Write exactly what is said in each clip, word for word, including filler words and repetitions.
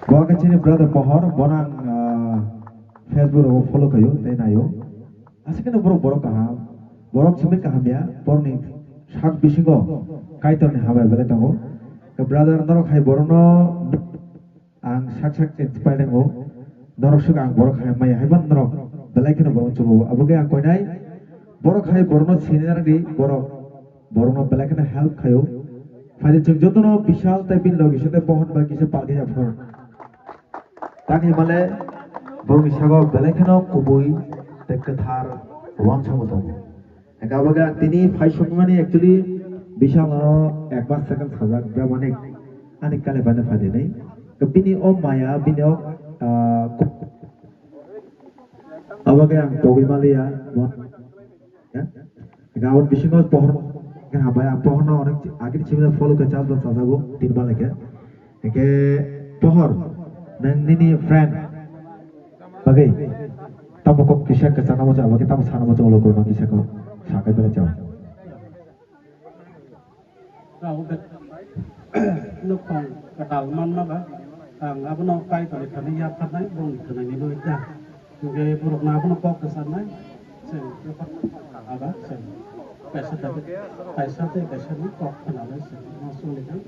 Bo khe chini brother Pohor, bono ang, ah, Facebook rogo follow khaio, tei naio. Aswkhe no borok, borok kaham, borok simi kaham ya, borokni sak bisingo Kaitorni hambai belai tongo. Khe brother, norok hai borokno ang sak sak inspire wngo. Norok swk ang borok hai maya, haiban norok belai kheno borok chubo. Abo khe ang koinai borok hai borokno sini nang di, borok borokno belai kheno help khaio. Phaidi chwng jotono Bishal tei bini logi sete Pohor bai kisa palkhe ya phone. Tang himale borokni sago belai kheno kubui tei kwthar uansukma tongo. Hingke abo khe ang tini phai sokmani actually Bishal no ek mas second sajak, bebani ani kale bani phaidi nai. Bini o maya, bini o, ah, abo khe ang togwi maliya. Ya? Hingke abo bisingo Pohor, hingke hambai ang Pohor no onek agini simi follow khe chajak bo chajago tin bale khe. Hingke Pohor, nwng nini friend bagwi tamo kok kisa kwchangna muchung, abo khe tamo sana muchung ulo kwrwngma kisa kok sakai belai chao. Rao be-, nukhung kwtal manma ba, ang abono Kaitorni thani yapharnai, bongni thani ni bo ya. Hingke borokno abono kok kwcharnai, chwng yapharnai, aba chwng kaisa tei kaisa tei kaisa ni kok khwnalai chwng ma songni thang.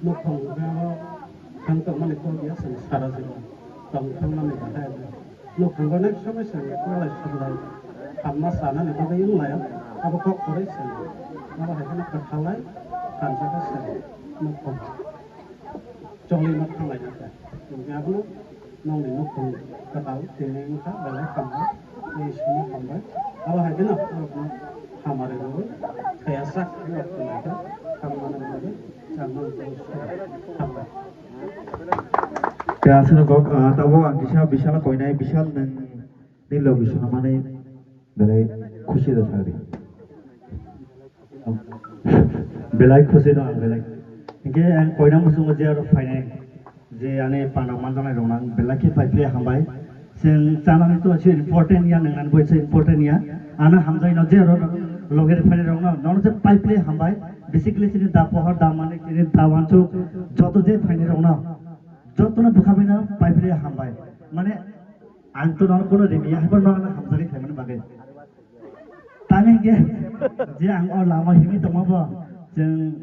Nukhung hingke abo thang tongmani kok ya chwng sara jibon tong thangmani bahai. Nukhungo nek somoi se kwlai somlai hamma sanani bagwi wnglai, abo kok kwrwi se abo hai kheno kwthalai hamjakha se nukhung choliui ma thanglai nangkha. Hinkhe abono nongni nukhung kwtal tini wngkha belai hambai, tei simi hambai. Abo hai kheno norokno hamari rwui thaya sak norok tongnaikha hamma nangmani changmani bagwi hambai. Khe aswk kok, ah, tabuk ang kisa Bishal koinai, Bishal nwng ni logi swnamani belai khusi da sagri. Belai khusi no ang belai. Hinkhe ang koina muchungo je aro phainai, je ani panda manjaknai rok ang belai khe pai phle hambai. Chwng chanani to se important ya, nwngnani bo se important ya. Ano hamjai no je aro loge phainai rok no, nono je pai phle hambai. Basically chini da Pohor, da Manik, chini da Wansuk, joto je phainai rok no. Jotono bwkha bai no pai phle hambai. Mane ang to nono kono rimi ya, haibo nono hamjagwi khaimani bagwi. Tani hwnkhe je ang o lama himwi tongma bo chwng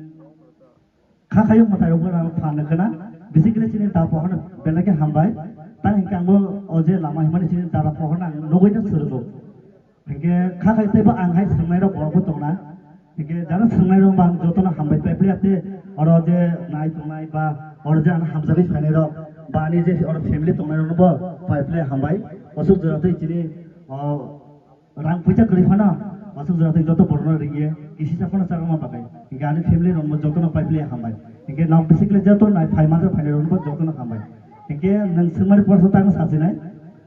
kha khayo mwtai rok bono phan khna. Basically chini da Pohor no belai khe hambai. Tani hwnkhe ang bo o je lama himani chini da Pohor no ang nugwi no swrwgo. Hinkhe kha khai teibo ang hai swngnairok borokbo tongna. Hinkhe jara swngnairok ba ang jotono hambai pai phle ate oro je nai tongnai ba oro je ano hamjagwi phainairok ba ani je oro family tongnairokno bo pai phle hambai. Aswk jora tei chini, o, rang puisa kwrwi phano aswk jora tei joto borokno ringye kisisa phano chakma bagwi. Hinkhe ani family rokno jotono pai phle hambai. Hinkhe nok basically joto nai phai manjak phainairokno bo jotono hambai. Hinkhe nwng swngmani porsa tangno sachinai.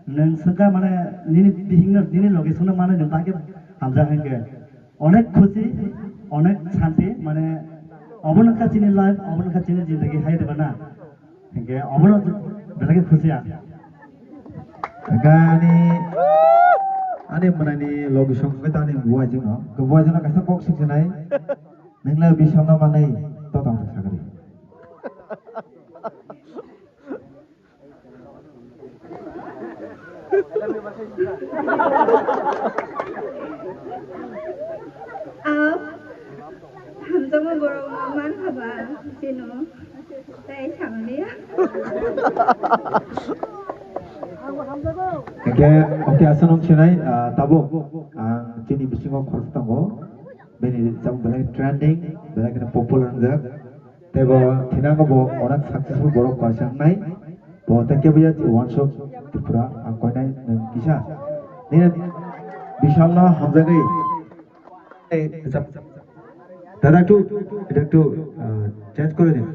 Nwng swngkha mane nini bihikno, nini logisonno mane nwng bahai khe hamjak hinkhe. Onek khusi, onek santi, mane obono wngkha chini life, obono wngkha chini jindagi hai rwba na. Hinkhe obono belai khe khusi ang. Hinkhe ani, ani mwnani logisong hwnkhe ta ani buaijwkno, buaijwkno kaisa kok swngchinai, nwng le bisongno manwi totong thang sakali. Aw, hamjakma borokno mankha ba, chino. Tei samani. Hinkhe, okay, aswk nung sinai, ah, tabuk, ah, chini bisingo khoroksa tongo, bini rijak belai trending, belai kheno popular wngjak. Tei bo thinango bo onek successful borok kaisa wngnai. Bo tei kebo ya uansuk Tripura ang koinai nwng kisa. Nini Bishalno hamjagwi. Ei, dada একটু, এটা একটু, আহ, চেঞ্জ করে দিন।